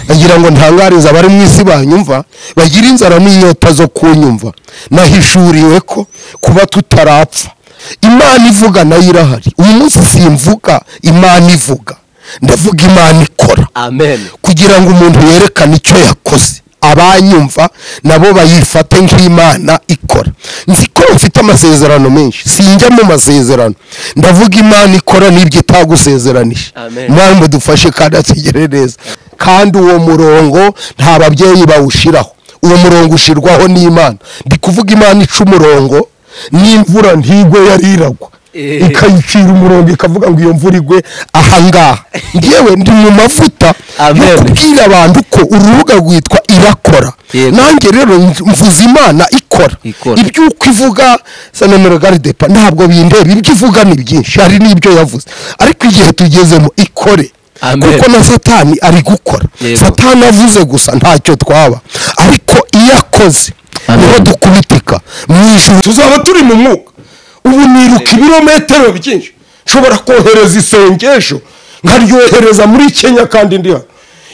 Agira ngo ntangariza abari mu isi banyumva, bagira inzara n'inyota zo kunyumva. Nahishuriwe ko kuba tutarapfa, Imana ivuga nayo irahari. Uyu munsi simvuga Imana ivuga, ndavuga Imana ikora. Amen. Kugira ngo umuntu yerekane icyo yakoze, abanyumva nabo bayifate nk'Imana ikora. Nzi ko mfite amasezerano menshi, sinjya mu masezerano, ndavuga Imana ikora n'ibyo itagusezeranije. Mwamwe dufashe kandi atigere neza. Kandi uwo murongo nta babyeyi bawushiraho, uwo murongo ushirwaho n'Imana. Ndi kuvuga Imana ica umurongo, n'imvura ntigwe yariragwa ikayicira umurongo, ikavuga ngo iyo mvura igwe ahangaha. Ngewe ndi mu mavuta yo kubwira abantu ko urubuga rwitwa Irakora. Nanjye rero mvuze Imana ikora. Ibyo uko ivuga ça ne me regarde pas, ntabwo bindeba. Ibyo ivuga ni byinshi, hari n'ibyo yavuze, ariko igihe tugezemo ikore. Kuko na Satani ari gukora. Satani avuze gusa ntacyo twaba, ariko iyo akoze niho dukubitika mu ijuru. Tuzaba turi mu mwuka. Ubu niruka ibirometero byinshi, nshobora kohereza isengesho nkaryohereza muri Kenya kandi ndi hano,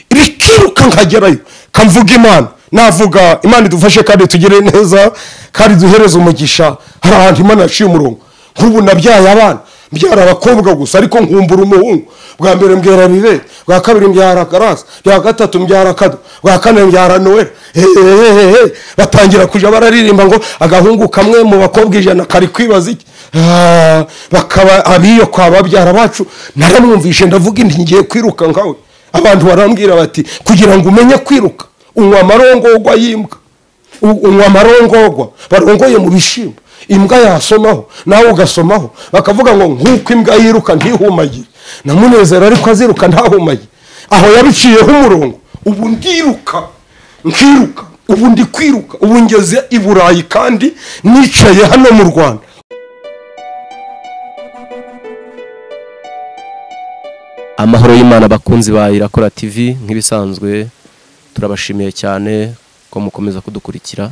rikiruka nkagerayo kamvuga Imana. Navuga Imana idufashe kandi tugire neza kandi duhereze umugisha. Hari ahantu Imana yaciye umurongo. Nk'ubu nabyaye abana, mbyara abakobwa gusa, ariko nkumbura umuhungu. Bwa mbere mbyara Bibe, bwa kabiri mbyara Garasi, bwa gatatu mbyara Kado, bwa kane mbyara Noel. Batangira kuja bararirimba ngo agahungu kamwe mu bakobwa 100 kari kwibaza iki. Bakaba abiyo kwa babyara bacu. Naramwumvishe ndavuga inti ngiye kwiruka nkawe. Abantu barambwira bati kugira ngo umenye kwiruka unywa amarongogwa y'imbwa, unywa amarongogwa barongoye mu bishimbo, imbwa yasomaho nawe ugasomaho. Bakavuga ngo nkuko imbwa yiruka ntihumagire, na Munezero ariko aziruka ntahumagire. Aho yabiciyeho umurongo. Ubu ndiruka nkiruka, ubu ndi kwiruka, ubu ngeze i Burayi kandi nicaye hano mu Rwanda. Amahoro y'Imana bakunzi ba Irakora TV, nk'ibisanzwe turabashimiye cyane ko mukomeza kudukurikira.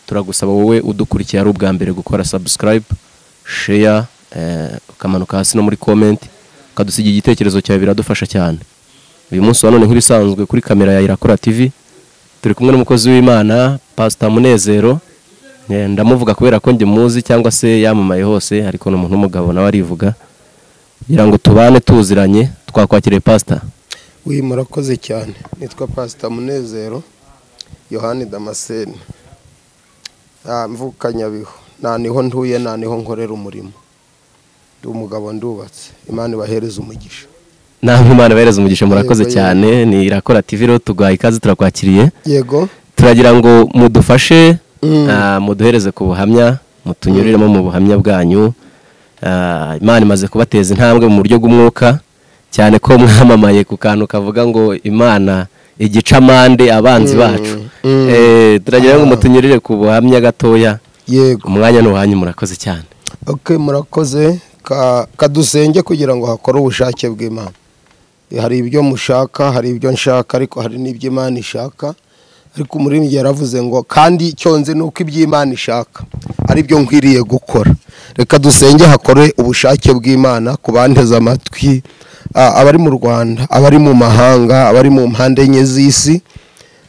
Turagusaba wowe udukurikira ari ubwa mbere gukora subscribe, share, ukamanuka hasi no muri comment ukadusigira igitekerezo cyawe, biradufasha cyane. Uyu munsi wa none nk'ibisanzwe kuri kamera ya Irakora TV turi kumwe n'umukozi w'Imana Pastor Munezero. Ndamuvuga kubera ko njye muzi cyangwa se yamamaye hose, ariko n'umuntu w'umugabo nawe arivuga. Kugira ngo tubane tuziranye, twakwakiriye Pastor. Uyu murakoze cyane. Nitwa Pastor Munezero Yohani Damascene. Mvuka Nyabihu, nta niho ntuye, nta niho nkorera umurimo. Ndi umugabo ndubatse. Imana ibahereze umugisha. Namwe Imana ibahereze umugisha, murakoze cyane. Ni Irakora TV rero tuguhaye ikaze, turakwakiriye. Yego. Turagira ngo mudufashe, muduhereze ku buhamya, mutunyuriremo mu buhamya bwanyu. Imana imaze kubateza intambwe mu buryo bw'umwuka, cyane ko mwamamaye ku kantu kavuga ngo Imana igicamande abanzi bacu. Turagira ngo mutunyurire ku buhamya gatoya. Yego. Umwanya n'uwanyu, murakoze cyane. Okay, murakoze. Kadusenge kugira ngo hakore ubushake bw'Imana. Hari ibyo mushaka, hari ibyo nshaka, ariko hari n'ibyo Imana ishaka. Ariko umuririmbyi yaravuze ngo kandi icyo nzi nuko iby'Imana ishaka ari byo nkwiriye gukora. Reka dusenge hakore ubushake bw'Imana ku banteze amatwi, abari mu Rwanda, abari mu mahanga, abari mu mpande enye z'isi,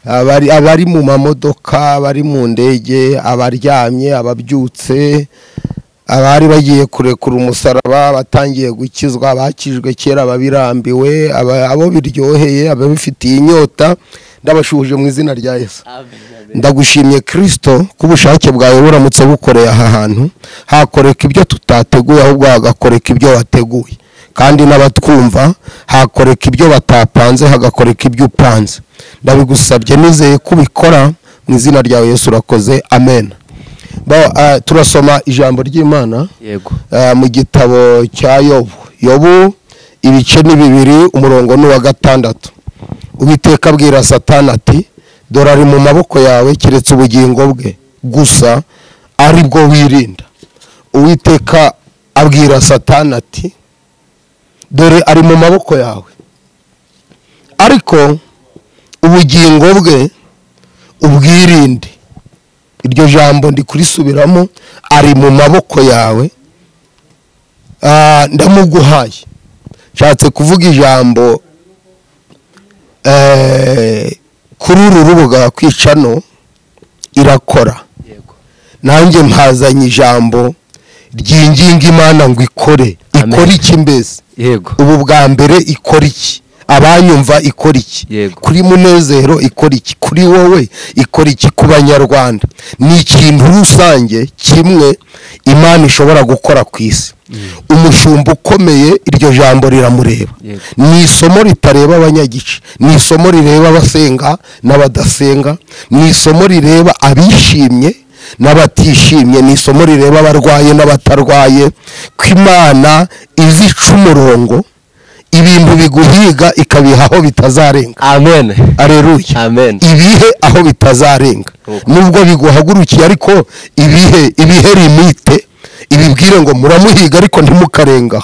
abari mu mamodoka, abari mu ndege, abaryamye, ababyutse, abari bagiye kurekura umusaraba, batangiye gukizwa, abakijwe kera, ababirambiwe, abo biryoheye, ababifitiye inyota. Ndabashuhuje mu izina rya Yesu. Ndagushimye Kristo ko ubushake bwawe buramutse bukoreye aha hantu, hakoreka ibyo tutateguye ahubwo hagakoreka ibyo wateguye. Kandi n'abatwumva hakoreka ibyo batapanze, hagakoreka ibyo upanze. Ndabigusabye nizeye kubikora mu izina rya Yesu, urakoze. Amen. Turasoma ijambo ry'Imana. Yego. Mu gitabo cya Yobu. Yobu ibice ni 2 umurongo ni wa 6. Uwiteka abwira Satani ati dore ari mu maboko yawe, keretse ubugingo bwe gusa ari bwo wirinda. Uwiteka abwira Satani ati dore ari mu maboko yawe, ariko ubugingo bwe ubwirinde. Iryo jambo ndi kurisubiramo, ari mu maboko yawe, ndamuguhaye. Nshatse kuvuga ijambo Kuri uru rubuga kwicano irakora. Nanjye mpazanye ijambo ryinginga Imana ngo ikore. Ikora iki mbese? Yego. Ubu bwa mbere ikora iki? Abanyumva ikora iki? Kuri Munezero ikora iki? Kuri wowe ikora iki? Ku banyarwanda ni ikintu rusange kimwe Imana ishobora gukora ku isi. Umushumba ukomeye iryo jambo riramureba. Ni isomo ritareba abanyagice, ni isomo rireba abasenga n'abadasenga, ni isomo rireba abishimye n'abatishimye, ni isomo rireba abarwaye n'abatarwaye, ko Imana izica umurongo ibintu biguhiga ikabiha aho bitazarenga. Amen. Aleluya. Amen. Ibihe aho bitazarenga. Nubwo biguhagurukiye ariko ibihe limite ibibwire ngo muramuhiga ariko ntimukarenga.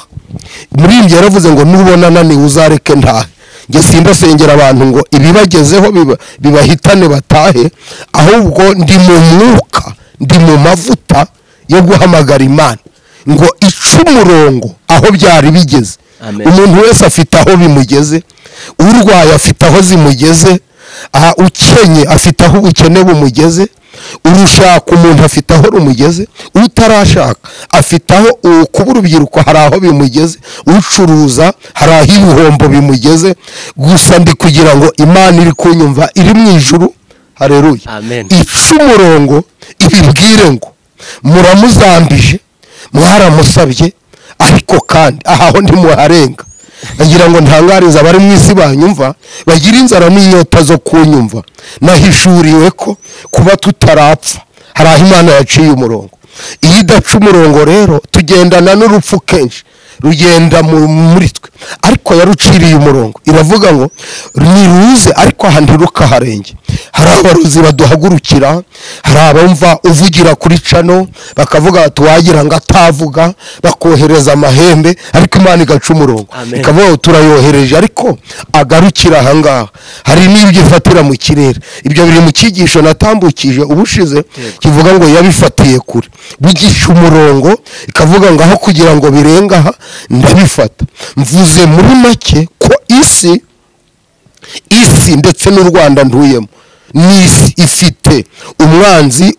Muri ibyo yaravuze ngo nubona nani uzareke ntahe. Nge simbasengera abantu ngo ibibagezeho bibahitane batahe, ahubwo ndi mu mwuka, ndi mu mavuta yo guhamagara Imana ngo ice umurongo aho byari bigeze. Umuntu wese afite aho bimugeze, urwaye afite aho zimugeze, ukenye afite aho ubukene bumugeze, urushaka umuntu afite aho rumugeze, utarashaka afite aho kuba urubyiruko hari aho bimugeze, ucuruza hari aho ibihombo bimugeze. Gusa ndi kugira ngo Imana iri kunyumva iri mu ijuru, haleluya, ica umurongo ibibwire ngo muramuzambije, mwaramusabye, ariko kandi aho ntimuharenga. Ngira ngo ntangariza abari mu isi banyumva bagira inzara n'inyota zo kunyumva. Nahishuriwe ko kuba tutarapfa hari aho Imana yaciye umurongo. Iyo idaca umurongo rero tugendana n'urupfu kenshi rugenda muri twe, ariko yaruciriye umurongo iravuga ngo niruze ariko aha ntirukaharenge. Hari abaruzi baduhagurukira, hari abumva uvugira kuri cano bakavuga bati wagira ngo atavuga, bakohereza amahembe, ariko Imana igaca umurongo ikavuga turayohereje ariko agarukira aha ngaha. Hari n'ibyo ifatira mu kirere, ibyo biri mu cyigisho natambukije ubushize kivuga ngo yabifatiye kure, bigisha umurongo ikavuga ngo aho kugira ngo birenga aha ndabifata. Mvuze muri make ko isi ndetse n'u Rwanda ntuyemo n'isi ifite umwanzi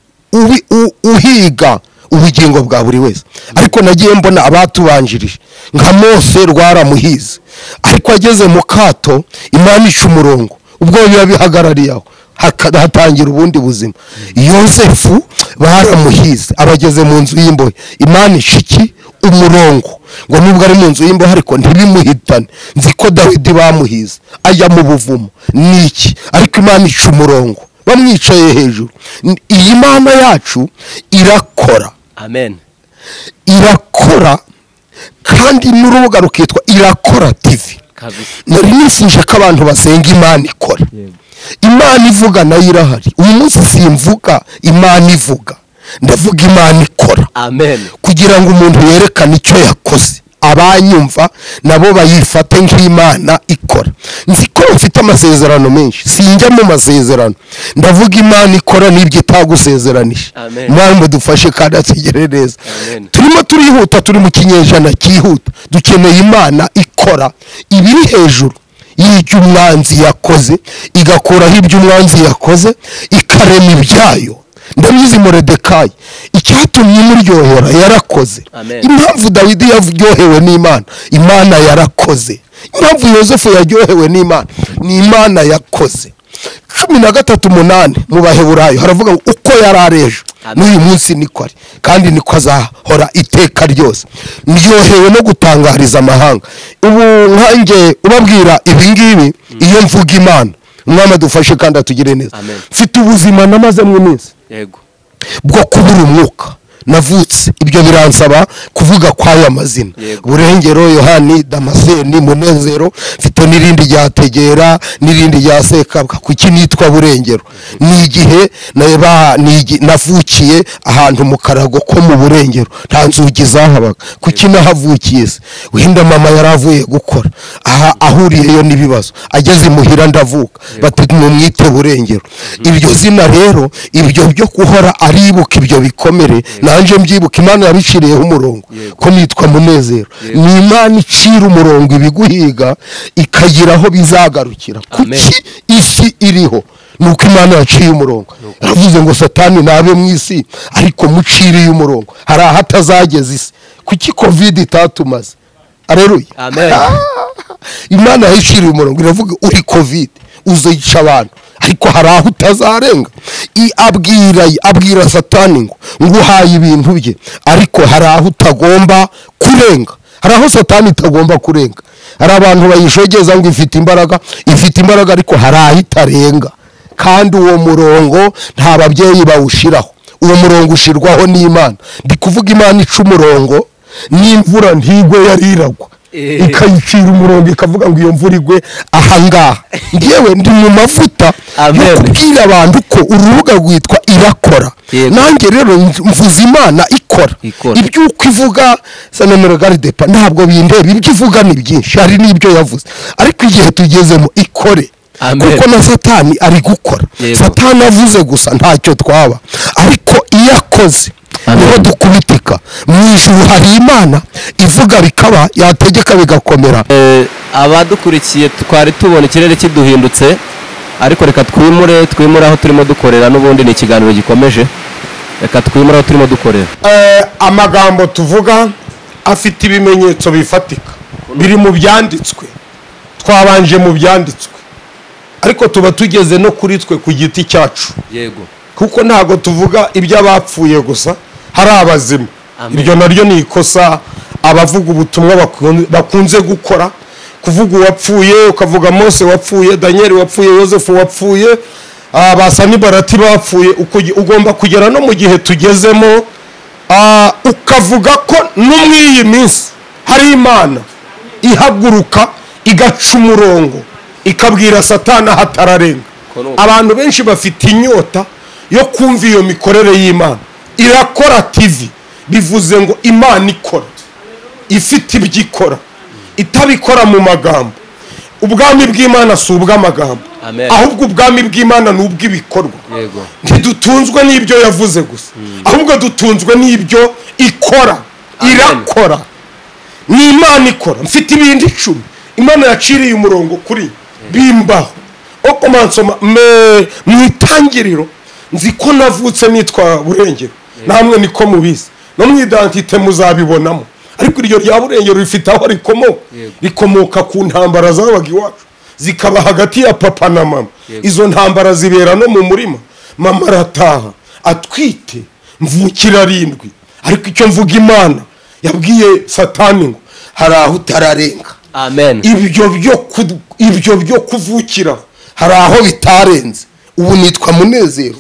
uhiga ubugingo bwa buri wese. Ariko nagiye mbona abatubanjirije nka Mose rwaramuhize, ariko ageze mu kato Imana ica umurongo, ubwo biba bihagarariye aho hatangira ubundi buzima. Yosefu baramuhize abageze mu nzu y'imbohe, Imana ica iki? Umurongo ngo nubwo ari mu nzu y'imbohe ariko ntibimuhitane. Nzi ko Dawidi bamuhize ajya mu buvumo niki, ariko Imana ica umurongo bamwicaye hejuru. Iyi Mana yacu irakora. Amen. Irakora kandi n'urubuga rukitwa Irakora TV. Nari nifuje ko abantu basenga Imana ikora. Imana ivuga nayo irahari. Uyu munsi simvuga Imana ivuga, ndavuga Imana ikora. Amen. Kugira ngo umuntu yerekane icyo yakoze, abanyumva nabo bayifate nk'Imana ikora. Nzi ko mfite amasezerano menshi, sinjya mu masezerano, ndavuga Imana ikora n'ibyo itagusezeranije. Mwamwe dufashe kandi atugere neza. Turimo turihuta, turi mu kinyejana cyihuta, dukeneye Imana ikora ibiri hejuru y'ibyo umwanzi yakoze, igakuraho ibyo umwanzi yakoze, ikarema ibyayo. Ndabizi Moridekayi icyatumye imuryohera yarakoze. Impamvu Dawidi yaryohewe n'Imana, Imana yarakoze. Impamvu Yosefu yaryohewe n'Imana, ni Imana yakoze. 13:8 mu Baheburayo haravuga ngo uko yari ejo n'uyu munsi niko ari, kandi niko azahora iteka ryose. Ndyohewe no gutangariza amahanga. Ubu nkanjye ubabwira ibi ngibi iyo mvuga Imana, Umwami adufashe kandi atugire neza. Mfite ubuzima namaze mu minsi yego bwo kubura umwuka navutse, ibyo biransaba kuvuga kwaya mazina. Burengero, Yohani, Damascene, Munezero, mfite n'irindi rya Tegera n'irindi rya Sekabwa. Kuki nitwa Burengero? Ni igihe navukiye ahantu mu karago ko mu Burengero, nta nzugi zahabaga. Kuki nahavukiye se? Wenda mama yaravuye gukora aha ahuriyeyo n'ibibazo, ageze imuhira ndavuka, bati mumwite Burengero. Iryo zina rero, ibyo byo guhora aribuka ibyo bikomere. Nanje mbyibuka Imana yabiciriyeho umurongo ko nitwa Munezero. Ni Imana icira umurongo ibiguhiga ikagira aho bizagarukira. Kuki isi iriho? Nuko Imana yaciye umurongo. Yaravuze ngo Satani nabe mu isi ariko muciriye umurongo. Hari ahatazageza isi. Kuki COVID itatumaze? Aleluya. Amen. Imana yaciriye umurongo iravuga uri COVID uzica abantu ariko hari aho utazarenga. Abwira Satani ngo nguhaye ibintu bye ariko hari aho utagomba kurenga. Hari aho Satani itagomba kurenga. Hari abantu bayishogeza ngo ifite imbaraga, ifite imbaraga ariko hari aho itarenga. Kandi uwo murongo nta babyeyi bawushiraho. Uwo murongo ushirwaho n'Imana. Ndi kuvuga Imana ica umurongo n'imvura ntigwe yariragwa. Ikayicira umurongo ikavuga ngo iyo mvura igwe ahangaha. Ngewe ndi mu mavuta yo kubwira abantu ko urubuga rwitwa Irakora. Nanjye rero mvuze Imana ikora. Ibyo uko ivuga sanomero garde pa ntabwo bindeba. Ibyo ivuga ni byinshi hari n'ibyo yavuze ariko igihe tugezemo ikore. Kuko na Satani ari gukora. Satani avuze gusa ntacyo twaba ariko iyo akoze niho dukubitika. Mu ijuru hari Imana ivuga bikaba, yategeka bigakomera. Abadukurikiye twari tubona ikirere kiduhindutse ariko reka twimure aho turimo dukorera. N'ubundi ni ikiganiro gikomeje, reka twimure aho turimo dukorera. Amagambo tuvuga afite ibimenyetso bifatika biri mu byanditswe. Twabanje mu byanditswe ariko tuba tugeze no kuri twe ku giti cyacu. Yego. Kuko ntago tuvuga iby'abapfuye gusa, hari abazima. Iryo naryo ni ikosa abavuga ubutumwa bakunze gukora. Kuvuga uwapfuye ukavuga Mose wapfuye, Daniel wapfuye, Yosefu wapfuye, abasanibarati bapfuye. Ugomba kugera no mu gihe tugezemo ukavuga ko no mu iyi minsi hari Imana ihaguruka igaca umurongo ikabwira Satani hatararenga. Abantu benshi bafite inyota yo kumva iyo mikorere y'Imana. Irakora TV bivuze ngo Imana ikora, ifite ibyo ikora, itabikora mu magambo. Ubwami bw'Imana si ubw'amagambo, ahubwo ubwami bw'Imana ni ubw'ibikorwa. Ntidutunzwe n'ibyo yavuze gusa, ahubwo dutunzwe n'ibyo ikora. Irakora ni Imana ikora. Mfite ibindi 10 Imana yaciriye umurongo kuri bimbaho. Okomansoma mu itangiriro nzi ko navutse nitwa Burengero, namwe niko mubizi no mu identite muzabibonamo. Ariko iryo rya Burengero rifite aho rikomoka. Rikomoka ku ntambara zabaga iwacu zikaba hagati ya papa na mama. Izo ntambara zibera no mu murima. Mama arataha atwite mvukira 7. Ariko icyo mvuga Imana yabwiye Satani ngo hari aho utararenga. Amen. Ibyo byo kuvukira hari aho bitarenze. Ubu nitwa Munezero.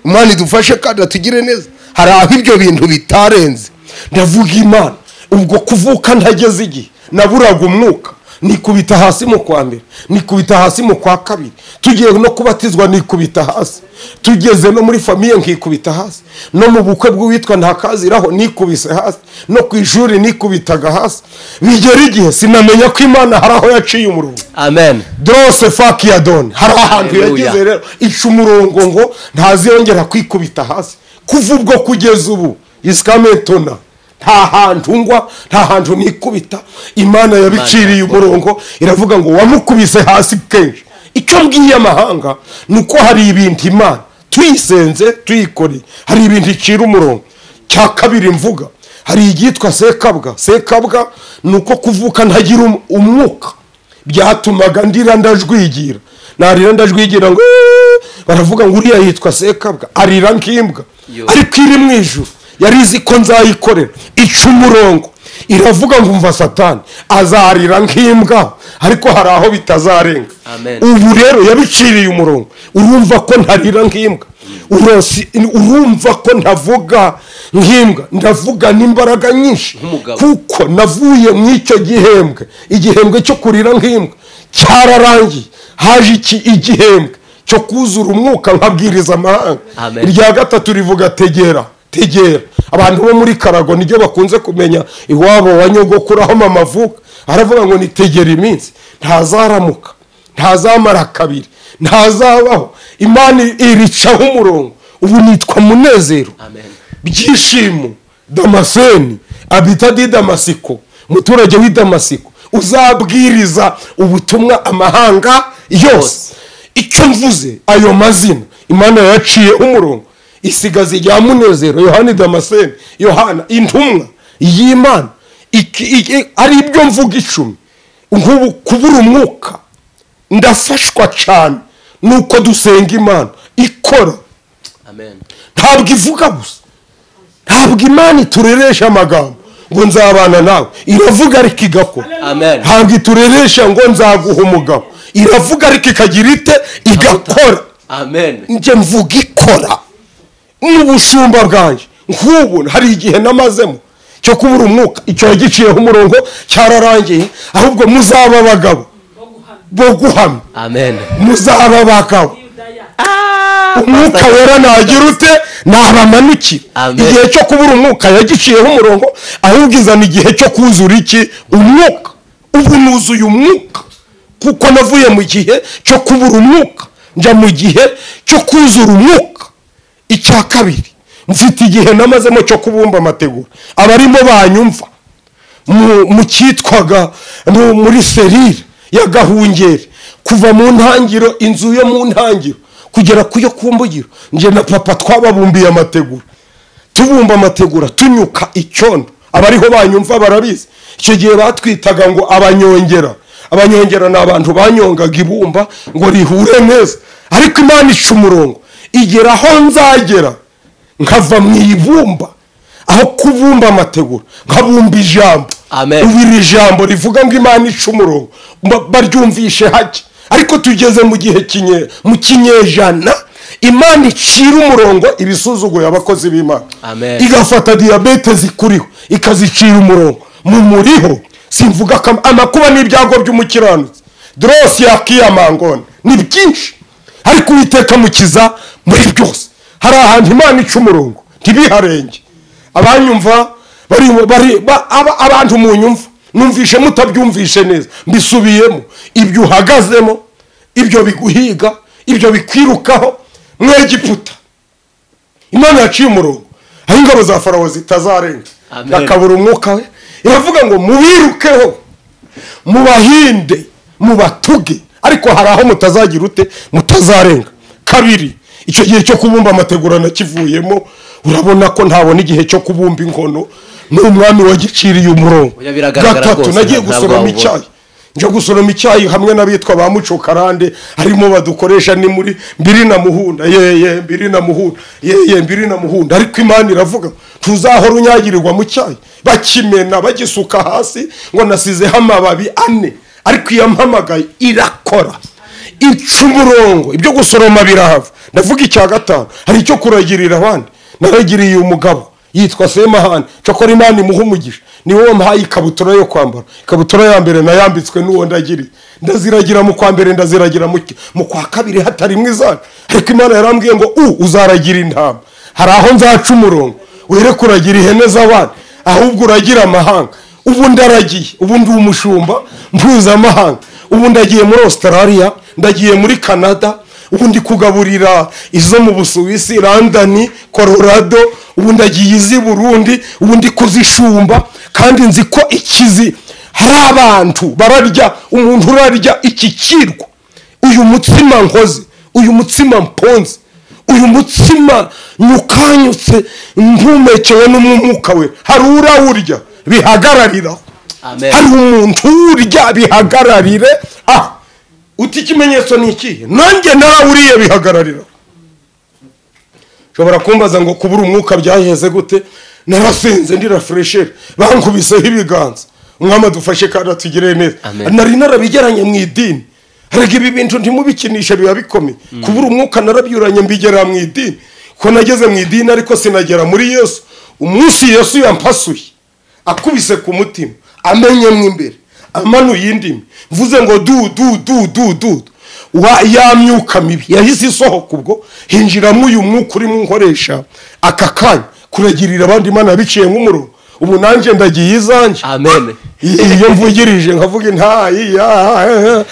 Imana idufashe kandi atugire neza. Hari aho ibyo bintu bitarenze. Ndavuga Imana ubwo kuvuka ntageze igihe naburaga umwuka, nikubita hasi mu kwa mbere, nikubita hasi mu kwa kabiri, tugiye no kubatizwa nikubita hasi, tugeze no muri famiye nkikubita hasi, no mu bukwe bw'uwitwa Ntakaziraho nikubise hasi, no ku ishuri nikubitaga hasi. Bigera igihe sinamenya ko Imana hari aho yaciye umurongo. Amen. Drose fakiyadon hari ahantu yageze rero ica umurongo ngo ntaziyongera kwikubita hasi. Kuva ubwo kugeza ubu iskametona nta hantu ngwa, nta hantu nikubita. Imana yabiciriye umurongo iravuga ngo wamukubise hasi kenshi. Icyo mbwiye amahanga nuko hari ibintu Imana tuyisenze tuyikoreye, hari ibintu icira umurongo. Cya kabiri mvuga hari igitwa sekabwa. Sekabwa nuko kuvuka ntagira umwuka byatumaga ndira ndajwigira, narira ndajwigira ngo baravuga ngo uriya yitwa sekabwa arira nk'imbwa. Ariko iri mu ijuru yarizi ko nzayikorera, ica umurongo iravuga ngo umva Satani azarira nk'imbwa ariko hari aho bitazarenga. Ubu rero yabiciriye umurongo. Urumva ko ntarira nk'imbwa, urumva ko ntavuga nk'imbwa, ndavuga n'imbaraga nyinshi kuko navuye mu icyo gihembwe. Igihembwe cyo kurira nk'imbwa cyararangiye, haje igihembwe cyo kuzura umwuka nkabwiriza amahanga. Irya gatatu rivuga tegera. Tegera. Abantu bo muri Karago niryo bakunze kumenya iwabo wa nyogokuru aho mama avuka. Aravuga ngo nitegera iminsi ntazaramuka, ntazamara kabiri, ntazabaho. Imana iricaho umurongo. Ubu nitwa Munezero. Amen. Byishimo Damascene abita di Damasiko, umuturage w'i Damasiko, uzabwiriza ubutumwa amahanga yose. Icyo mvuze, ayo mazina Imana yaciye umurongo, isigaza irya Munezero Yohani Damascene, Yohana intumwa y'Imana. Ari ibyo mvuga 10. Nk'ubu kubura umwuka ndafashwa cyane nuko dusenga Imana ikora. Amen. Ntabwo ivuga gusa, ntabwo Imana itureresha amagambo ngo nzabana nawe, iravuga ariko igakora. Amen. Ntabwo itureresha ngo nzaguha umugabo, iravuga ariko ikagira ite? Igakora. Amen. Njye mvuga ikora n'ubushumba bwanjye. Nk'ubu hari igihe namazemo cyo kubura umwuka, icyo yagiciyeho umurongo cyararangiye, ahubwo muzaba abagabo bo guhamya. Amen. Muzaba abagabo. Umwuka wera nagira ute? Nabamanukira. Igihe cyo kubura umwuka yagiciyeho umurongo, ahubwo izana igihe cyo kuzura iki? Umwuka. Ubu nuzuye umwuka, kuko navuye mu gihe cyo kubura umwuka njya mu gihe cyo kuzura umwuka. Icya kabiri, mfite igihe namazemo cyo kubumba amategura. Abarimo banyumva mu cyitwaga muri serire ya Gahungeri, kuva mu ntangiro, inzu yo mu ntangiro kugera kuyo kumbugiro, nje na papa twababumbiye amategura, tubumba amategura tunyuka icyondo. Abariho banyumva barabizi. Icyo gihe batwitaga ngo abanyongera. Abanyongera ni abantu banyongaga ibumba ngo rihure neza, ariko Imana ica umurongo, igera aho nzagera nkava mu ibumba, aho kubumba amategura nkabumba ijambo. Amen. Iri jambo rivuga ngo Imana ica umurongo baryumvishe hake, ariko tugeze mu gihe mu kinyejana Imana icira umurongo ibisuzuguye abakozi b'Imana. Igafata diabete zikuriho ikazicira umurongo mu muriho. Simvuga amakuba n'ibyago by'umukiranutsi, drosi ya kiyamangone ni byinshi, ariko Uwiteka mukiza muri byose. Hari ahantu Imana ica umurongo ntibiharenge. Abanyumva bari abantu munyumva, numvishe mutabyumvishe neza, mbisubiyemo. Ibyo uhagazemo, ibyo biguhiga, ibyo bikwirukaho mu Egiputa, Imana yaciye umurongo aho ingabo za Farawo zitazarenga, akabura umwuka we. Iravuga ngo mubirukeho, mubahinde, mubatuge, ariko hari aho mutazagira ute? Mutazarenga. Kabiri, icyo gihe cyo kubumba amategura nakivuyemo, urabona ko ntabona igihe cyo kubumba inkono, n'umwami wagiciriye umurongo. Gatatu, nagiye gusoroma icyayi, nje gusoroma icyayi hamwe n'abitwa ba Muco Karande, harimo badukoresha ni muri mbiri na muhunda, yeye mbiri na muhunda, yeye mbiri na muhunda. Ariko Imana iravuga tuzahora unyagirirwa mu cyayi, bakimena bagisuka hasi ngo nasizeho amababi 4, ariko iyampamagaye irakora, ica umurongo. Ibyo gusoroma birahava. Ndavuga icya gatanu, hari icyo kuragirira abandi. Naragiriye umugabo yitwa Semahani, cyakora Imana imuha umugisha, niwe wampaye ikabutura yo kwambara. Ikabutura ya mbere nayambitswe n'uwo ndagiriye, ndaziragira mu kwa mbere, ndaziragira mu kwa kabiri hatarimo izana. Ariko Imana yarambwiye ngo uzaragira intama. Hari aho nzaca umurongo, were kuragira ihene z'abandi, ahubwo uragira amahanga. Ubu ndaragiye, ubu ndi umushumba mpuzamahanga, ubu ndagiye muri Australia, ndagiye muri Canada, ubu ndi kugaburira izo mu Busuwisi, London, Colorado, ubu ndagiye izi Burundi, ubu ndi kuzishumba. Kandi nzi ko ikizi hari abantu bararya, umuntu urarya iki kirwa, uyu mutsima nkoze, uyu mutsima mponze, uyu mutsima nyukanyutse mpumekewe n'umwuka we, hari urawurya bihagararira. Hari umuntu urya bihagararire. Uti ikimenyetso ni ikihe? Nanjye narawuriye bihagararira. Ushobora kumbaza ngo kubura umwuka byaheze gute? Narasenze ndi refresher, bankubiseho ibiganza, umwami adufashe kandi atugirire neza. Nari narabigeranye mu idini, ariko ibi bintu ntimubikinishe biba bikomeye. Kubura umwuka narabyuranye mbigera mu idini, ko nageze mu idini ariko sinagera muri Yesu. Umunsi Yesu yampasuye akubise ku mutima, amenye mu imbere, amanuye indimi, mvuze ngo du du du du du, wa ya myuka mibi yahise isohoka. Ubwo hinjiramo uyu mwuka urimo nkoresha aka kanya kuragirira abandi Imana biciye nk'umurongo. Ubu nanjye ndagiye izanjye. Amen. Iyo mvugirije nkavuga intayi ya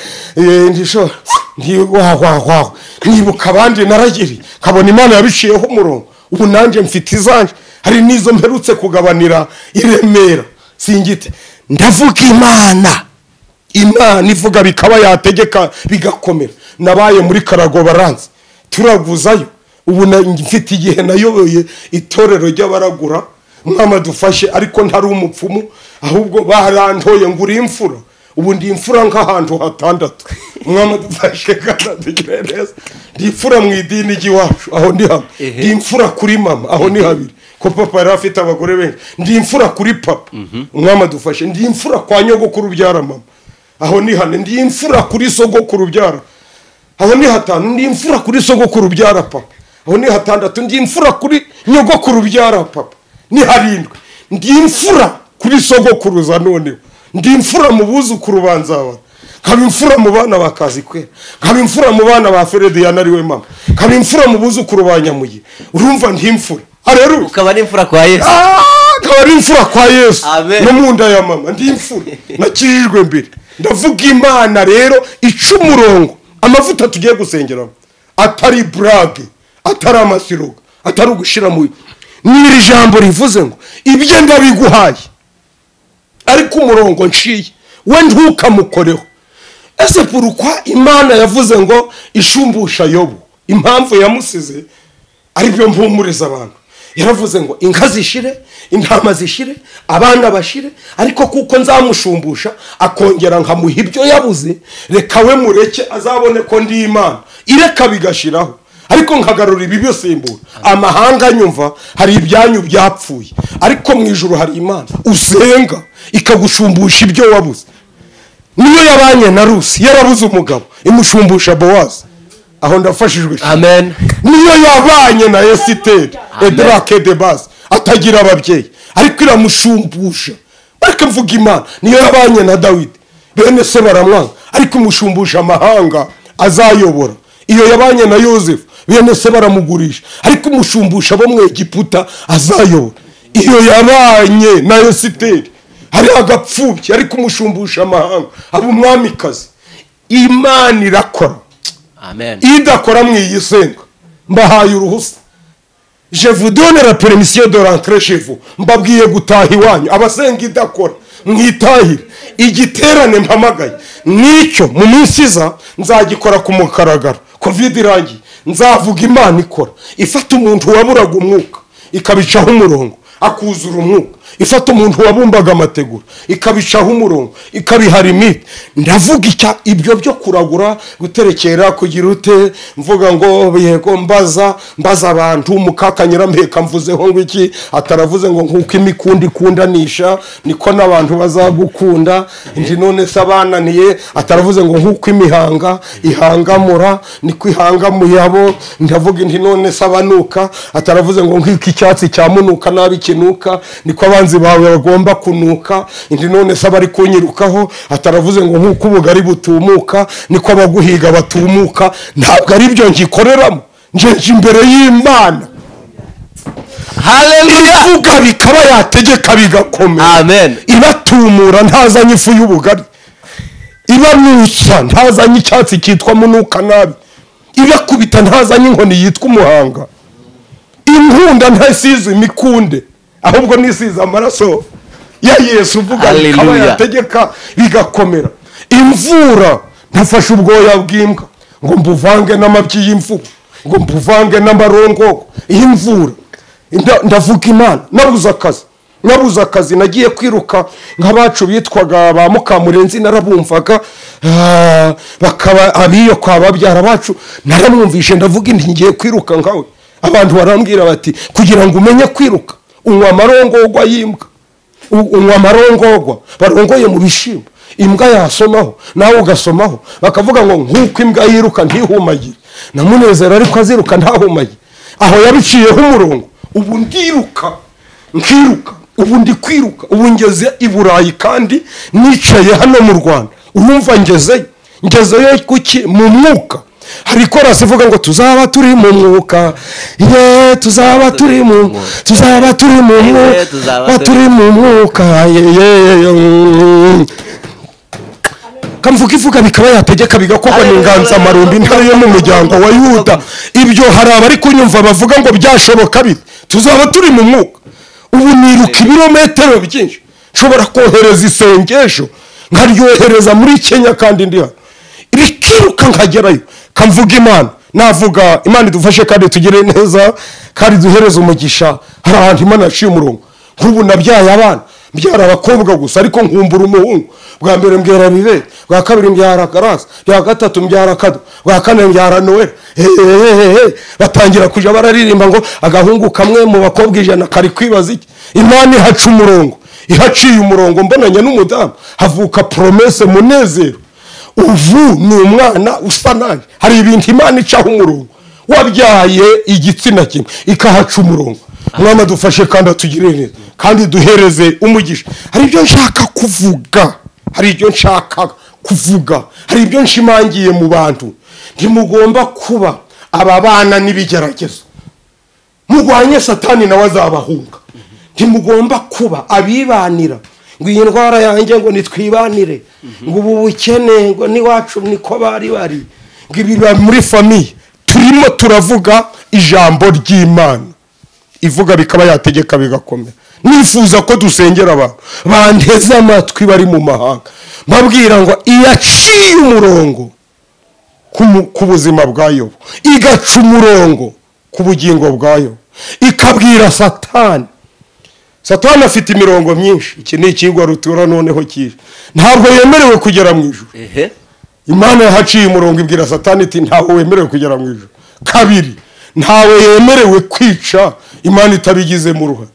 ndisho ntiwa nibuka abandi naragiri, nkabona Imana yabiciyeho umurongo. Ubu nanjye mfite izanjye. Hari n'izo mperutse kugabanira i Remera, singite. Ndavuga Imana, Imana ivuga bikaba, yategeka bigakomera. Nabaye muri Karago baranze turaguzayo. Ubu mfite igihe nayoboye itorero ry'abaragura, Mwama dufashe, ariko ntari umupfumu, ahubwo barantoye ngo uri imfura. Ubu ndi imfura nk'ahantu hatandatu. Mwama dufashe kandi atugire neza. Ndi imfura mu idini ry'iwacu, aho ndi hamwe. Ndi imfura kuri mama, aho ni habiri, ko papa yari afite abagore benshi. Ndi imfura kuri papa, Mwama dufashe. Ndi imfura kwa nyogokuru ubyara mama, aho ni hane. Ndi imfura kuri sogokuru ubyara, aho ni hatanu. Ndi imfura kuri sogokuru ubyara papa, aho ni hatandatu. Ndi imfura kuri nyogokuru ubyara papa, ni harindwi. Ndi imfura kuri sogokuruza noneho. Ndi imfura mu buzukuru banzabara, nkaba imfura mu bana ba Kazikwera, nkaba imfura mu bana ba Ferediyana ariwe mama, nkaba imfura mu buzukuru ba Nyamuye. Urumva ndi imfura. Haleluya. Ukaba n'imfura kwa Yesu. Nkaba ari imfura kwa Yesu. Amen. No mu nda ya mama ndi imfura, nakijijwe mbere. Ndavuga Imana rero ica umurongo. Amavuta tugiye gusengeramo atari burage, atari amasiroga, atari ugushira mu n'iri jambo rivuze ngo ibyo ndabiguhaye, ariko umurongo nciye we ntukamukoreho. Ese pourquoi Imana yavuze ngo ishumbusha Yobu? Impamvu yamusize aribyo mpumuriza abantu. Yaravuze ngo inka zishire, intama zishire, abana bashire, ariko kuko nzamushumbusha akongera nkamuha ibyo yabuze, reka we mureke azabone ko ndi Imana. Ireka bigashiraho, ariko nkagarura ibi byosimbura. Amahanga nyumva hari ibyanyu byapfuye, ariko mu ijuru hari Imana usenga ikagushumbusha ibyo wabuze. Niyo yabanye na Rusi yarabuze umugabo, imushumbusha Bowazi. Aho ndafashijwe. Amen. Niyo yabanye na Esiteri Edrake de Base atagira ababyeyi, ariko iramushumbusha. Ariko mvuga Imana. Niyo yabanye na Dawidi, bene se baramwanga, ariko imushumbusha amahanga azayobora. Iyo yabanye na Yosefu, bene se baramugurisha, ariko imushumbusha bo mu Egiputa azayobora. Iyo yabanye na Esiteri hari agapfubyi, ariko imushumbusha amahanga aba umwamikazi. Imana irakora. Amen. Idakora mwiyisenga, mbahaye uruhusa. Je vous donne la permission de rentrer chez vous. Mbabwiye gutaha iwanyu. Abasenga idakora mwitahire. Igiterane mpamagaye nicyo mu minsi iza nzagikora ku mukaragaro. Covid irangiye nzavuga Imana ikora. Ifata umuntu waburaga umwuka ikabicaho umurongo akuzura umwuka. Ifata umuntu wabumbaga amategura ikabicaho umurongo ikabihara imiti. Ndavuga icya ibyo byo kuragura, guterekera, kugira ute, mvuga ngo yego mbaza abantu mukakanyira mpeka mvuzeho ngo iki, ataravuze ngo nkuko imikundi ikundanisha niko n'abantu bazagukunda. Ndi none se abananiye, ataravuze ngo nkuko imihanga ihangamura niko ihangamuyabo. Ndavuga ndi none se abanuka, ataravuze ngo nkuko icyatsi cyamunuka nabi kinuka niko abanzi bawe bagomba kunuka. Ndi none se abari kunyirukaho, ataravuze ngo nkuko ubugari butumuka niko abaguhiga batumuka. Ntabwo ari byo ngikoreramo, nje imbere y'Imana. Haleluya. Ivuga bikaba, yategeka bigakomera. Amen. Ibatumura ntazanye ifu y'ubugari, ibanutsa ntazanye icyatsi cyitwa munuka nabi, ibakubita ntazanye inkoni yitwa umuhanga, inkunda ntasize imikunde, ahubwo nisize amaraso ya Yesu. Uvuga bikaba, yategeka bigakomera. Imvura ntafashe ubwoya bw'imbwa ngo mbuvange n'amabyi y'imvubu, ngo mbuvange n'amarongogo. Imvura ndavuga Imana. Nabuze akazi, nagiye kwiruka nk'abacu bitwaga ba Mukamurenzi, narabumvaga bakaba abiyo kwa babyara bacu, naramwumvishe ndavuga inti ngiye kwiruka nkawe. Abantu barambwira bati kugira ngo umenye kwiruka unywa amarongogwa y'imbwa, unywa amarongogwa barongoye mu bishimbo, imbwa yasomaho nawe ugasomaho. Bakavuga ngo nkuko imbwa yiruka ntihumagire, na Munezero ariko aziruka ntahumagire. Aho yabiciyeho umurongo. Ubu ndiruka nkiruka, ubu ndi kwiruka, ubu ngeze i Burayi kandi nicaye hano mu Rwanda. Urumva ngezeyo, ngezeyo kuki? Mu mwuka. Hari korasi ivuga ngo tuzaba turi mu mwuka, ye tuzaba turi mu, tuzaba turi mu mwuka, turi mu mwuka, ye ye. Kamvuga ivuga bikaba, yategeka bigakorwa. N'inganzamarumbi intare yo mu muryango wa Yuda. Ibyo hari abari kunyumva bavuga ngo byashoboka bite? Tuzaba turi mu mwuka. Ubu niruka ibirometero byinshi, nshobora kohereza isengesho nkaryohereza muri Kenya kandi ndi hano, rikiruka nkagerayo kamvuga Imana. Navuga Imana idufashe kandi tugire neza kandi duhereze umugisha. Hari ahantu Imana yaciye umurongo. Nk'ubu nabyaye abana, mbyara abakobwa gusa, ariko nkumbura umuhungu. Bwa mbere mbyara Bibe, bwa kabiri mbyara Karasi, bwa gatatu mbyara Kado, bwa kane mbyara Noel. Batangira kuja bararirimba ngo agahungu kamwe mu bakobwa 100 kari kwibaza iki. Imana ihaca umurongo, ihaciye umurongo. Mbonanye n'umudamu havuka Promesse Munezero. Ubu ni umwana usa nanjye. Hari ibintu Imana icaho umurongo. Wabyaye igitsina kimwe ikahaca umurongo. Mwana dufashe kandi atugirire neza kandi duhereze umugisha. Hari ibyo nshaka kuvuga, hari ibyo nshaka kuvuga, hari ibyo nshimangiye mu bantu. Ntimugomba kuba ababana n'ibigeragezo. Murwanye Satani nawe azabahunga. Ntimugomba kuba abibanira ngo iyi ndwara yanjye ngo nitwibanire, ngo ubu bukene ngo niwacu niko bari bari, ngo ibi muri famille. Turimo turavuga ijambo ry'Imana ivuga bikaba yategeka bigakomera. Nifuza ko dusengera abantu banteze amatwi bari mu mahanga, mbabwira ngo iyaciye umurongo ku buzima bwa Yobu, igaca umurongo ku bugingo bwa Yobu, ikabwira Satani. Satani afite imirongo myinshi. Iki ni ikigwa rutura noneho kije, ntabwo yemerewe kugera mu ijuru. Imana yahaciye umurongo ibwira Satani iti ntawe wemerewe kugera mu ijuru. Kabiri, ntawe yemerewe kwica Imana itabigizemo uruhare.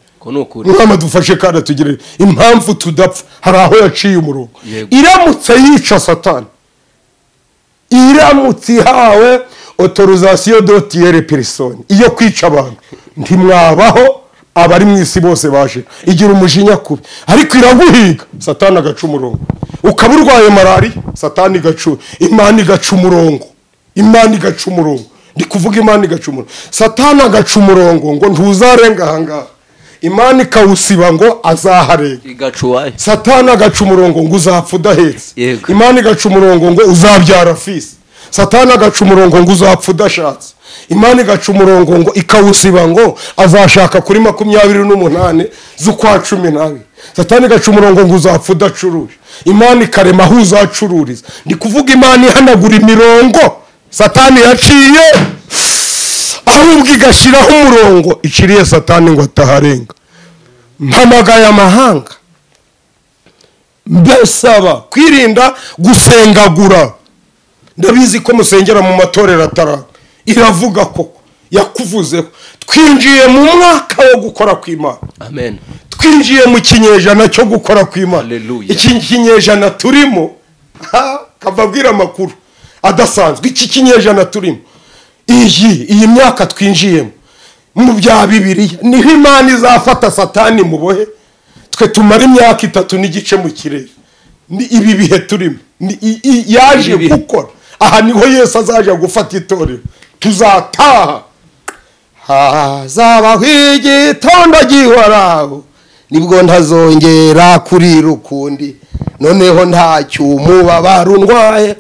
Mwama dufashe kandi tugire impamvu tudapfa. Hari aho yaciye umurongo. Iramutse yica Satani, iramutse ihawe autorisation de tuer personne iyo kwica abantu, ntimwabaho. Abari mu isi bose baje igira umujinya kubi, ariko iraguhiga. Satani agaca umurongo. Ukaba urwaye malaria, Satani igaca, Imana igaca umurongo. Imana igaca umurongo. Ndi kuvuga Imana igaca umurongo. Satani agaca umurongo ngo ntuzarenga ahangaha, Imana ikawusiba ngo azaharenga. Satani agaca umurongo ngo uzapfa udahetse. Imana igaca umurongo ngo uzabyara fisi. Satani agaca umurongo ngo uzapfa udashatse. Imana igaca umurongo ngo ikawusiba ngo azashaka kuri 28 z'ukwa 12. Satani igaca umurongo ngo uzapfa udacuruje. Imana ikarema aho uzacururiza. Ndi kuvuga Imana ihanagura imirongo Satani yaciye, ahubwo igashiraho umurongo iciriye Satani ngo ataharenga. Mpamagaye amahanga mbasaba kwirinda gusengagura. Ndabizi ko musengera mu matorero atara, iravuga koko yakuvuzeho. Twinjiye mu mwaka wo gukora kw'Imana. Amen. Twinjiye mu kinyejana cyo gukora kw'Imana. Iki kinyejana turimo, kavabwira amakuru adasanzwe. Iki kinyejana turimo, iyi myaka twinjiyemo mu bya Bibiliya, niho Imana izafata Satani mu bohe. Twe tumara imyaka 3.5 mu kirere. Ni ibi bihe turimo, yaje gukora. Aha niho Yesu azaje gufata itorero. Tuzataha, hazabaho igitondo gihoraho, nibwo ntazongera kurira ukundi. Noneho ntacyo umubabaro undwaye,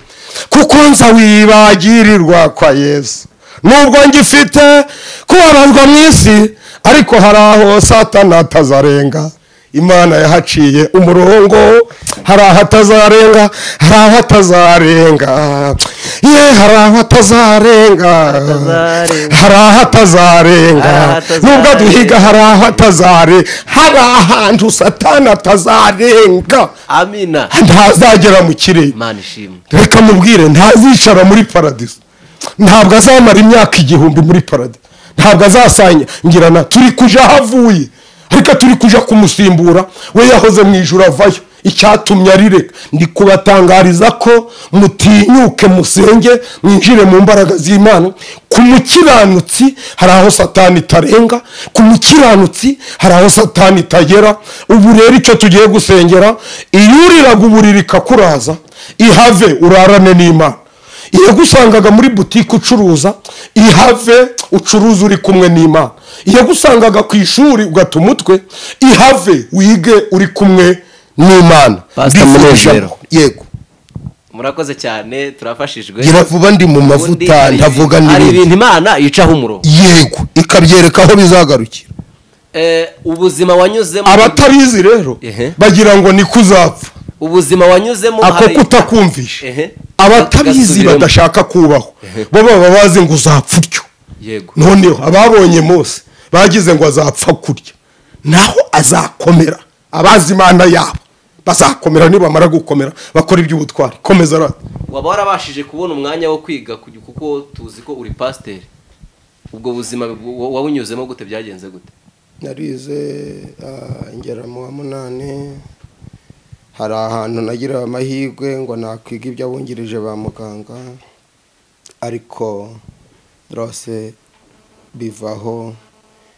kuko nza wibagirirwa kwa Yesu. Nubwo ngifite kubabazwa mu isi, ariko hari aho Satani atazarenga. Imana yahaciye umurongo, hari aho atazarenga, hari aho atazarenga, ye hari aho atazarenga, hari aho atazarenga. Nubwo duhiga hari aho atazarenga, hari ahantu Satani atazarenga. Amina. Ntazagera mu kirere. Imana ishimwe. Reka mubwire, ntazicara muri paradiso. Ntabwo azamara imyaka 1000 muri paradiso. Ntabwo azasangirana. Turi kuja havuye, ariko turi kuja kumusimbura. We yahoze mu ijuru avayo. Icyatumye arireka, ndi kubatangariza ko mutinyuke musenge, mwinjire mu mbaraga z'Imana. Ku mukiranutsi hari aho Satani itarenga, ku mukiranutsi hari aho Satani itagera. Ubu rero icyo tugiye gusengera, iyuriraga uburiri ikakuraza, ihave urarane n'Imana. Iyo gusangaga muri butike ucuruza, ihave ucuruza uri kumwe n'Imana. Iyo gusangaga ku ishuri ugata umutwe, ihave wige uri kumwe n'Imana. Pastor Munezero. Yego. Murakoze cyane, turafashijwe. Gira vuba ndi mu mavuta ndavuga n'ibindi. Hari ibintu Imana yicaho umurongo. Yego, ikabyereka aho bizagarukira. Ubuzima wanyuzemo abatabizi rero bagira ngo ni kuzapfa. Ubuzima wanyuzemo ako kutakumvisha abatabizi badashaka kubaho bo baba bazi ngo uzapfa utyo. Yego. Noneho ababonye Mose bagize ngo azapfa kurya, naho azakomera. Abazi Imana yabo bazakomera, nibamara gukomera bakora iby'ubutwari. Komeza rata. Waba warabashije kubona umwanya wo kwiga kuko tuzi ko uri pasiteri, ubwo buzima wabunyuzemo gute, byagenze gute? Narize ngera mu wa 8, hari ahantu nagira amahirwe ngo nakwiga iby'abungirije ba muganga, ariko rwose bivaho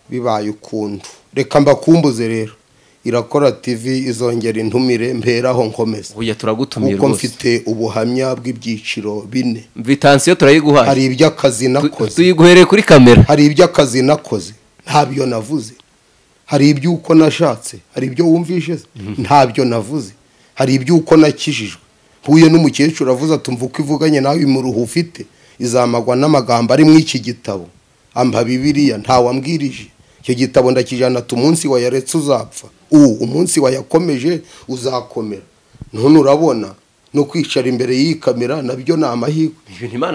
bibaye ukuntu. Reka mbakumbuze rero, Irakora TV izongera intumire mperaho nkomeza. Oya turagutumira rwose. Kuko mfite ubuhamya bw'ibyiciro 4. Vitansiyo turayiguhaye. Hari iby'akazi nakoze. Tuyiguhereye kuri kamera. Hari iby'akazi nakoze, ntabyo navuze. Hari iby'uko nashatse, hari ibyo wumvishe, ntabyo navuze. Hari iby'uko nakijijwe. Mpuye n'umukecuru avuze atumva uko ivuganye nawe imuruhu ufite, izamagwa n'amagambo ari mu iki gitabo. Ampa Bibiliya ntawambwirije. Icyo gitabo ndakijana umunsi wayaretse uzapfa. Umunsi wayakomeje uzakomera. None urabona no kwicara imbere y'iyi kamera nabyo ni amahirwe.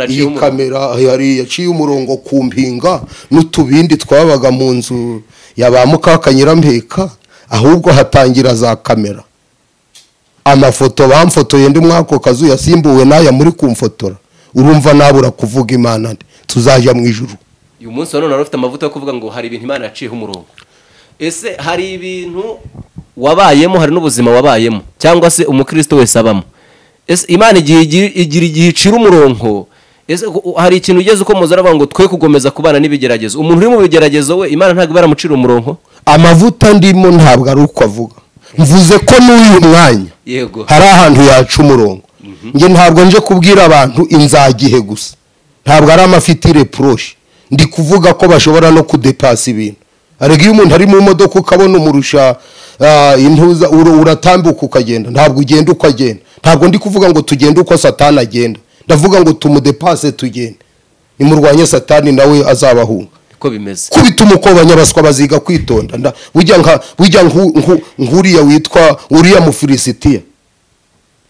Iyi kamera hari yaciye umurongo ku mpinga n'utubindi twabaga mu nzu ya ba Mukakanyirampeka, ahubwo hatangira za kamera. Amafoto bamfotoye ndi mwako kazu yasimbuwe n'aya muri kumfotora. Urumva nabura kuvuga Imana nde, tuzajya mu ijuru. Uyu munsi none ufite amavuta yo kuvuga ngo hari ibintu Imana yaciyeho umurongo. Ese hari ibintu wabayemo, hari n'ubuzima wabayemo cyangwa se umukristo wese abamo? Ese Imana igira igihe icira umurongo? Ese hari ikintu ugeze uko muza aravuga ngo twe kugomeza kubana n'ibigeragezo? Umuntu uri mu bigeragezo we Imana ntabwo baramucira umurongo. Amavuta ndimo ntabwo ari uko avuga. Mvuze ko n'uyu mwanya yego hari ahantu yaca umurongo. Nge ntabwo nje kubwira abantu inzagihe gusa, ntabwo ari amafitire proche. Ndi kuvuga ko bashobora no kudepasa ibintu. Ariko iyo umuntu ari mu modoka ukabona umurusha intuza, uratambuka ukagenda, ntabwo ugenda uko agenda. Ntabwo ndi kuvuga ngo tugende uko Satani agenda, ndavuga ngo tumudepase tugende. Nimurwanye Satani nawe azabahunga. Ko bimeze kubita umukoba nyabaswa baziga kwitonda. Bujya nkuriya witwa uriya Mufilisitiya.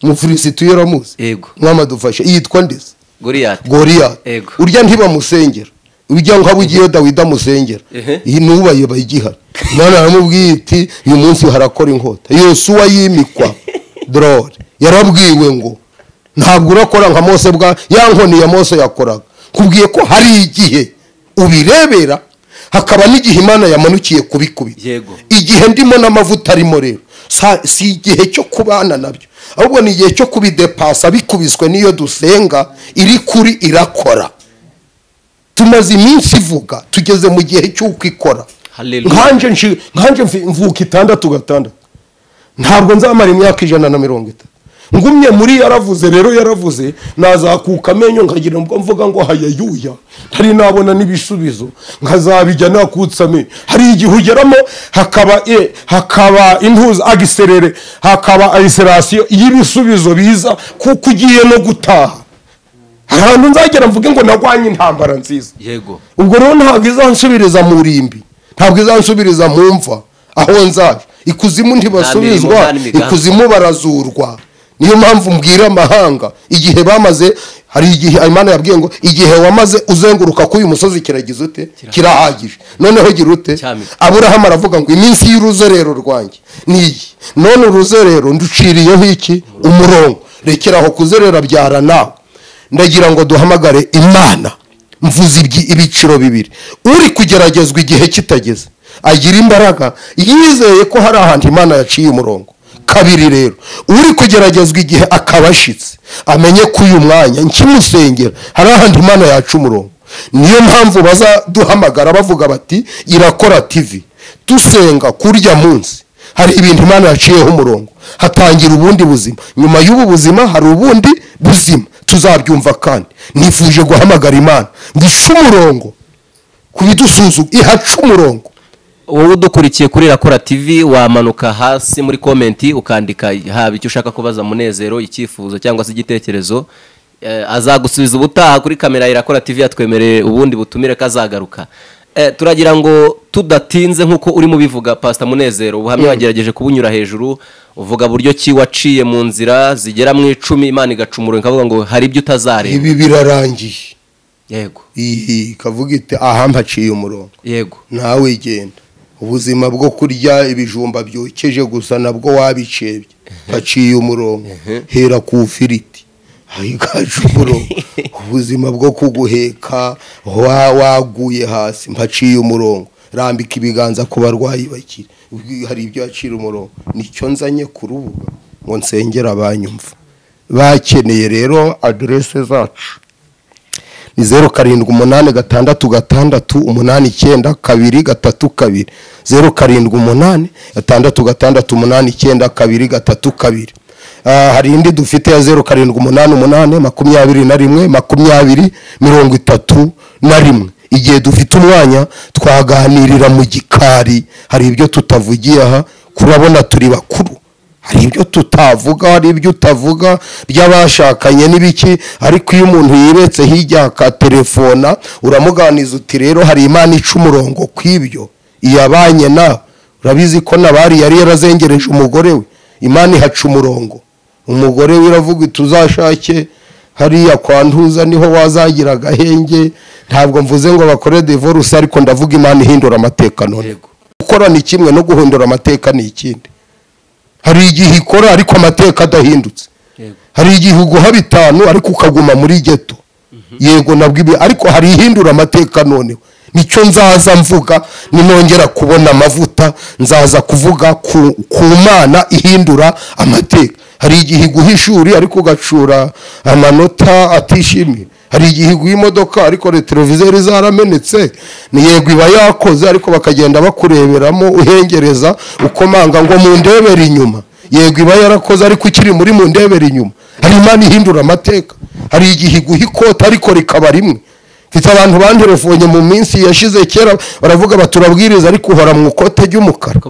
Mufilisitiya uramuzi? Yego. Mwamadufashe yitwa ndese? Goliyati. Goliyati. Urya ntibamusengera. Ujya nka bugiye Dawidi amusengera. Iyi nubaye bayigihari. Imana aramubwiye iti uyu munsi harakora inkota. Yosuwa yimikwa drone yarabwiwe ngo ntabwo urakora nka Mose bwa ya nkoni ya Mose yakoraga. Kubwiye ko hari igihe ubirebera, hakaba n'igihe Imana yamanukiye kubikubita. Yego. Igihe ndimo n'amavuta arimo rero si igihe cyo kubana nabyo, ahubwo ni igihe cyo kubidepasa bikubiswe niyo dusenga iri kuri irakora. Tumaze iminsi ivuga, tugeze mu gihe cy'uko ikora. Nkanje mvuka 6 6, ntabwo nzamara imyaka 130. Ngumye muri yaravuze rero, yaravuze nazakuka amenyo nkagira ngo mvuga ngo hayayuya, ntari nabona n'ibisubizo nkazabijya nakutsa amenyo. Hari igihe ugeramo hakaba intuza agiserere, hakaba ayiserasiyo y'ibisubizo biza kuko ugiye no gutaha. Ahantu nzagera mvuge ngo nagwanye intambara nziza. Yego. Ubwo rero ntabwo izansubiriza mu rimbi, ntabwo izansubiriza mu mva aho nzaje. Ikuzimu ntibasubizwa, ikuzimu barazurwa. Niyo mpamvu mbwira amahanga igihe bamaze, hari igihe Imana yabwiye ngo igihe wamaze uzenguruka ku uyu musozi kiragize ute, kirahagije. Noneho gira ute? Aburahamu aravuga ngo iminsi y'uruzerero rwanjye niyi, none uruzerero nduciriyeho iki? Umurongo. Rekeraho kuzerera byara nawe. Ndagira ngo duhamagare Imana. Mvuze ibiciro bibiri. Uri kugeragezwa igihe kitageze agira imbaraga yizeye ko hari ahantu Imana yaciye umurongo. Kabiri rero, uri kugeragezwa igihe akabashitse amenye ko uyu mwanya nkimusengera hari ahantu Imana yaca umurongo. Niyo mpamvu bazaduhamagara bavuga bati Irakora TV dusenga kurya munsi hari ibintu Imana yaciyeho umurongo, hatangira ubundi buzima. Nyuma y'ubu buzima hari ubundi buzima tuzabyumva. Kandi nifuje guhamagara Imana ngisha umurongo kubidusuzuma, ihaca umurongo. Wowe udukurikiye kuri Irakora TV wamanuka hasi muri comment ukandika haba icyo ushaka kubaza Munezero, icyifuzo cyangwa se igitekerezo, azagusubiza ubutaha kuri kamera Irakora TV yatwemereye ubundi butumire kazagaruka. Turagira ngo tudatinze nkuko urimo bivuga Pastor Munezero, ubuhamya wagerageje kubunyura hejuru, uvuga buryo ki waciye mu nzira zigera mu 10, Imana igacumura ikavuga ngo hari ibyo utazareba. Ibi birarangiye. Yego. Ikavuga iti aha mpaciye umurongo. Yego. Nawe genda. Ubuzima bwo kurya ibijumba byokeje gusa nabwo wabicebye. Haciye umurongo. Hera ku firiti. Hayigaje umurongo. Ubuzima bwo kuguheka waguye hasi, mpaciye umurongo. Rambika ibiganza ku barwayi bakira. Hari ibyo acira umurongo. Nicyo nzanye ku rubuga ngo nsengera abanyumva. Bakeneye rero adresse zacu. Ni 0 7 8 6 8 9 2 3 2 0 7 8 6 6 8 9 2 3 2. Hari indi dufite ya 0 7 8 8 21 20 31. Igihe dufite umwanya twaganirira mu gikari, hari ibyo tutavugiye aha, kurabona turi bakuru, hari ibyo tutavuga, hari ibyo utavuga by'abashakanye n'ibiki, ariko iyo umuntu yibetse hirya akatelefona uramuganiza uti rero hari Imana ica umurongo kw'ibyo iyabanye na urabizi ko nabari yari yarazengereje umugore we, Imana ihaca umurongo. Umugore we iravuga iti uzashake hariya kwa Ntuza niho wazagira agahenge. Ntabwo mvuze ngo bakore divorce, ariko ndavuga Imana ihindura amateka. None gukora ni kimwe no guhindura amateka ni ikindi. Hari igihe ikora ariko amateka adahindutse. Hari igihe uguha 5 ariko ukaguma muri ghetto. Yego nabwo ibi, ariko hari ihindura amateka. None nicyo nzaza mvuga ninongera kubona amavuta, nzaza kuvuga ku Mana ihindura amateka. Hari igihe iguha ishuri ariko ugacura amanota atishimiye. Hari igihe iguha imodoka ariko televiziyo zaramenetse. Ni yego iba yakoze ariko bakagenda bakureberamo uhengereza ukomanga ngo mundebere inyuma. Yego iba yarakoze ariko ukiri muri mundebere inyuma. Hari Imana ihindura amateka. Hari igihe iguha ikota ariko rikaba rimwe. Mfite abantu banterefonye mu minsi yashize kera baravuga baturabwiriza ariko uhora mu ikote ry'umukara.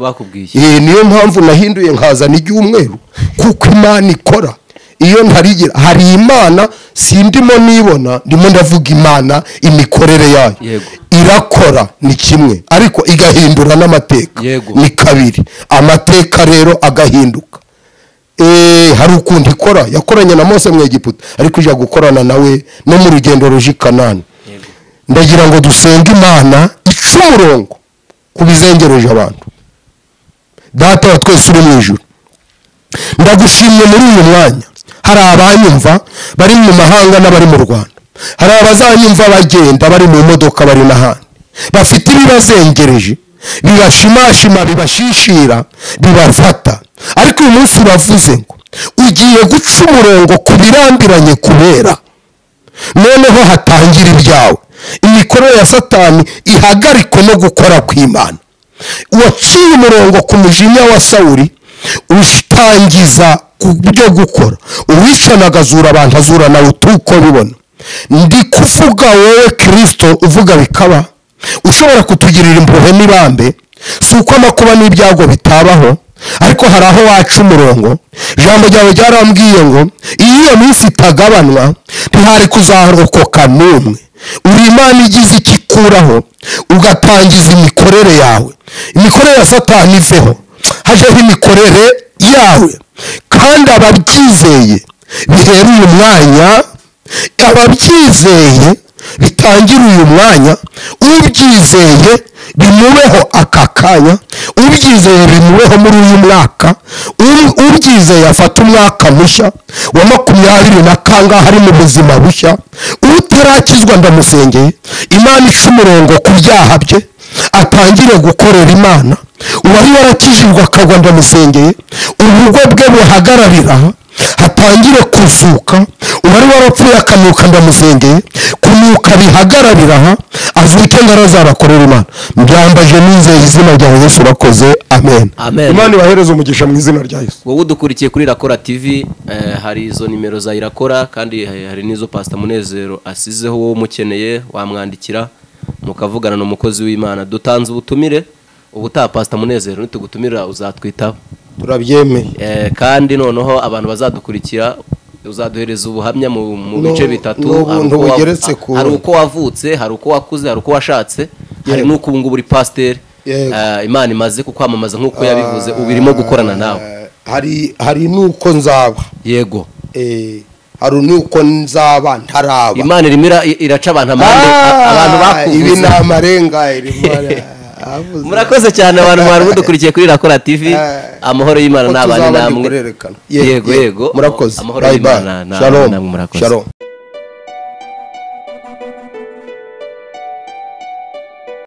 Niyo mpamvu nahinduye nkazana iry'umweru, kuko Imana ikora. Iyo ntarigira hari Imana, sindimo nibona, ndimo ndavuga Imana imikorere yayo. Irakora ni kimwe, ariko igahindura n'amateka ni kabiri. Amateka rero agahinduka. Hari ukundi ikora, yakoranye na Mose mu Egiputa, ariko ija gukorana nawe no mu rugendo ruja i Kanani. Ndagira ngo dusenge Imana ica umurongo kubizengereje abantu. Data wa twese uri mu ijuru, ndagushimye muri uyu mwanya. Hari abanyumva bari mu mahanga n'abari mu Rwanda, hari abazanyumva bagenda bari mu modoka bari n'ahandi, bafite ibibazengereje bibashimashima bibashishira bibafata, ariko uyu munsi bavuze ngo ugiye guca umurongo ku birambiranye kubera noneho hatangira ibyawe. Imikorere ya Satani ihagarikwe no gukora kw'Imana. Waciye umurongo ku mujinya wa Sawuli utangiza ku byo gukora, uwicanaga azura abantu azura nawe utuko bibona. Ndi kuvuga wowe Kristo uvuga bikaba, ushobora kutugirira impuhwe n'ibambe. Si uko amakuba n'ibyago bitabaho, ariko hari aho waca umurongo. Ijambo ryawe ryarambwiye ngo iyo minsi itagabanwa ntihari kuzarokoka n'umwe. Uri Imana igize ikikuraho ugatangiza imikorere yawe. Imikorere ya Satani iveho, hajeho imikorere yawe. Kandi ababyizeye bihera uyu mwanya, ababyizeye bitangira uyu mwanya, ubyizeye bimubeho aka kanya, ubyizeye bimubeho muri uyu mwaka, ubyizeye afata umwaka mushya wa 20 hari mu buzima bushya. Utarakizwa ndamusengeye, Imana ica umurongo ku byaha bye atangire gukorera Imana. Uwari warakijijwe akagwa ndamusengeye, urugo bwe buhagararira hatangire kuzuka. Uwari warapfuye akanuka ndamusengeye, kunuka bihagararira azuke ngarazabakorera Imana. Mbyambaje nizeye izina rya Yesu, urakoze, amen. Imana ibahereze umugisha mu izina rya Yesu. Wowe udukurikiye kuri Irakora TV, hari izo nimero za Irakora kandi hari n'izo Pastor Munezero asizeho. Wowe umukeneye wamwandikira mukavugana n'umukozi w'Imana. Dutanze ubutumire, ubutaha Pastor Munezero nitugutumira uzatwitaba. Turabyemeye. Kandi noneho abantu bazadukurikira uzaduhereza ubuhamya mu bice bitatu. Hari uko wavutse, hari uko wakuze, hari uko washatse, Hari n'uko ubu ngubu uri pasiteri, Imana imaze kukwamamaza nk'uko yabivuze, ubu irimo gukorana nawe. Hari n'uko nzaba. Yego. Hari n'uko nzaba ntaraba. Imana irimo iraca abantu amande, abantu bakuvuze. Ibi ni amarenga irimo. Murakoze cyane abantu mwari mudukurikiye kuri Irakora TV. Amahoro y'Imana n'abane namwe. Yego, yego. Murakoze. Amahoro y'Imana n'abane namwe, murakoze. Shalom.